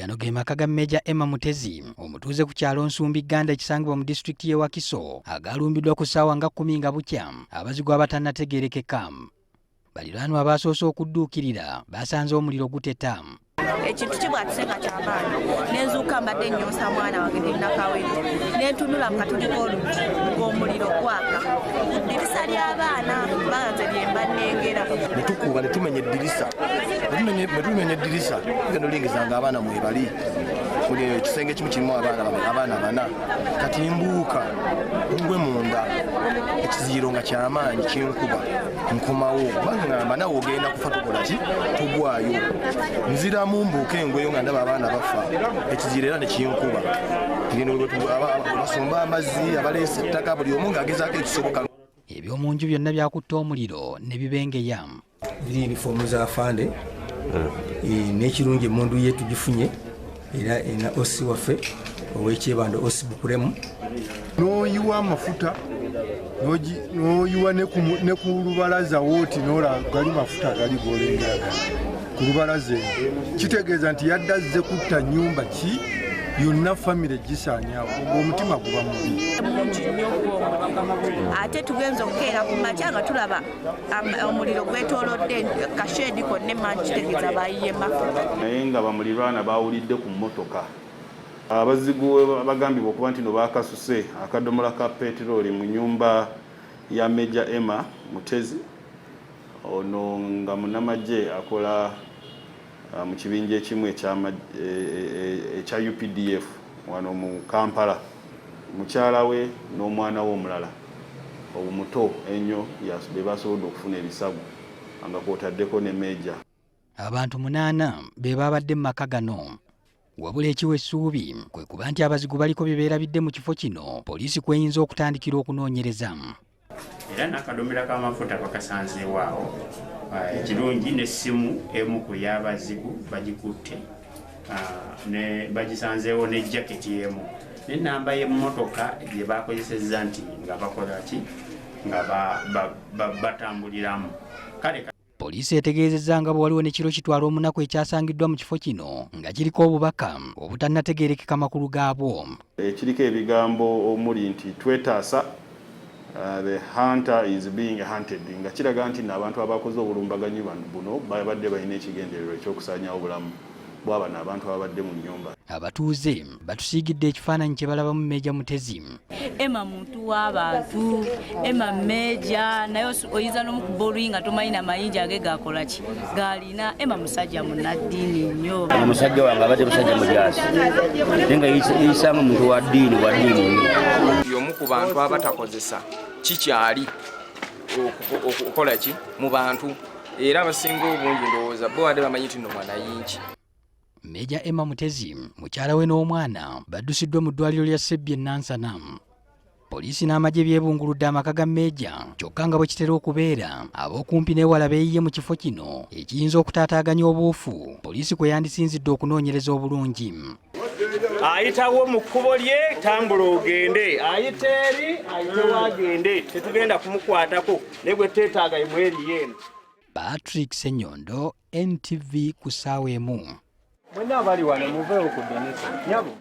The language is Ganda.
Gano ge maka ga Meeja Emma Mutezi, omutuuze ku kyalo Nsumbi Gganda ekisangibwa mu disitulikiti y'e Wakiso, agaalumbiddwa ku ssaawa nga kkumi nga bukya abazigu abatannategeerekeka. Baliraanwa abaasoose okudduukirira basanze omuliro guteta. Ekintu kibwatuse nga kyamaanyi, nenzuuka mbadde nnyonsa mwana wange nenakawere, nentunula mu katuli k'oluggi ng'omuliro gwaka ku ddirisa ly'abaana banze lyemba nnengera. Ne tukuba ne tumenya eddirisa, ne tumenya eddirisa, tugenda olingiza nga abaana mwebali. Buli ekisenge ekimu kirimu abaana bana. Kati mbuuka ngwe munda, ekiziyiro nga kyamaanyi kinkuba, nkomawo kubanga ngamba nawe ogenda kufa, tukola ki, tugwayo. Nziramu mbuuka engweyo nga ndaba abaana bafa, ekiziyiro era nekinkuba. Basomba amazzi, abaleesa ettaka, buli omu ng'agezaako ekisoboka. Ebyomunju byonna byakutte omuliro ne bibengeya. Ziri yunifoomu za fande, n'ekirungi emundu ye tugifunye, era ena OC waffe ow'ekyebando, OC Bukuremu. N'oyiwa amafuta, n'oyiwa ne ku lubalaza wooti, nola gali mafuta gali golengeraga ku lubalaza eno, kitegeeza nti yadde azze kutta nnyumba ki yonna, famire gisaanyawo. Ogwo omutima guba mubi. Mungi nnyo gw'omuliro, ate tugenza okukeera ku makya nga tulaba omuliro gwetoolodde kasheedi konna emanju, kitegeeza bayiye mafuta. Naye nga bamulirwana bawulidde ku mmotoka abazigu bagambibwa okuba nti no bakasuse akadomola ka peteroli mu nyumba ya Meja Emma Mutezi, ono nga munamagye akola mu kibinja ekimu ekya UPDF wano mu Kampala, mukyala we n'omwana we omulala omuto ennyo be basobodde okufuna ebisago nga kwotaddeko ne meja. Abantu 8 be babadde mu maka gano. Wabula ekiwa essuubi kwe kuba nti abazigu baliko bye beerabidde mu kifo kino, poliisi kweyinza okutandikira okunoonyereza. Era n'akadomera k'amafuta bakasanzeewo awo. Ekirungi n'essimu emu ku y'abazigu bagikutte, ne bagisanzeewo ne jaketi emu n'ennamba y'emmotoka gye bakozesezza nti nga bakola ki, nga batambuliramu. Kale. Poliisi etegeezezza nga bwe waliwo ne kiro kitwala omunaku ekyasangiddwa mu kifo kino nga kiriko obubaka obutannategeerekeka makulu gaabwo. Ekiriko ebigambo omuli nti twetaasa, the hunter is being hunted, nga kiraga nti n'abantu abakoze obulumbaganyi buno babadde balina ekigendererwa ekyokusaanyawo obulamu bw'abano abantu ababadde mu nnyumba. Abatuuze batusiigidde ekifaananyi kye balabamu Meeja Mutezi. Emma muntu w'abantu, Emma meeja, naye oyinza n'omukuba oluyi nga tomanyi na mayinja ge gakola ki gaalina. Emma musajja munnaddiini nnyo. Omusajja wange abadde musajja mujaasi, naye nga yisanga omuntu wa ddiini nnyo. Y'omu ku bantu abatakozesa kikyali okukola ki mu bantu, era abasinga obungi ndowooza bo badde bamanyi nti nno mwanayingi. Meeja Emma Mutezi, mukyala we n'omwana baddusiddwa mu ddwaliro lya Sebbi e Nansana. Poliisi n'amagye byebunguludde amaka ga Meeja, kyokka nga bwe kitera okubeera, ab'okumpi n'ewala beeyiye mu kifo kino ekiyinza okutaataaganya obuufu poliisi kwe yandisinzidde okunoonyereza obulungi. Ayitawo mu kkubo lye, tambula ogende, ayita eri, ayitewo agende, tetugenda kumukwatako, naye gwe teetaaga imweriyo eno. Patrick Ssenyondo, NTV ku ssaawa 1. Mwenna abali wano muveewo ku ddinisa, nyabo.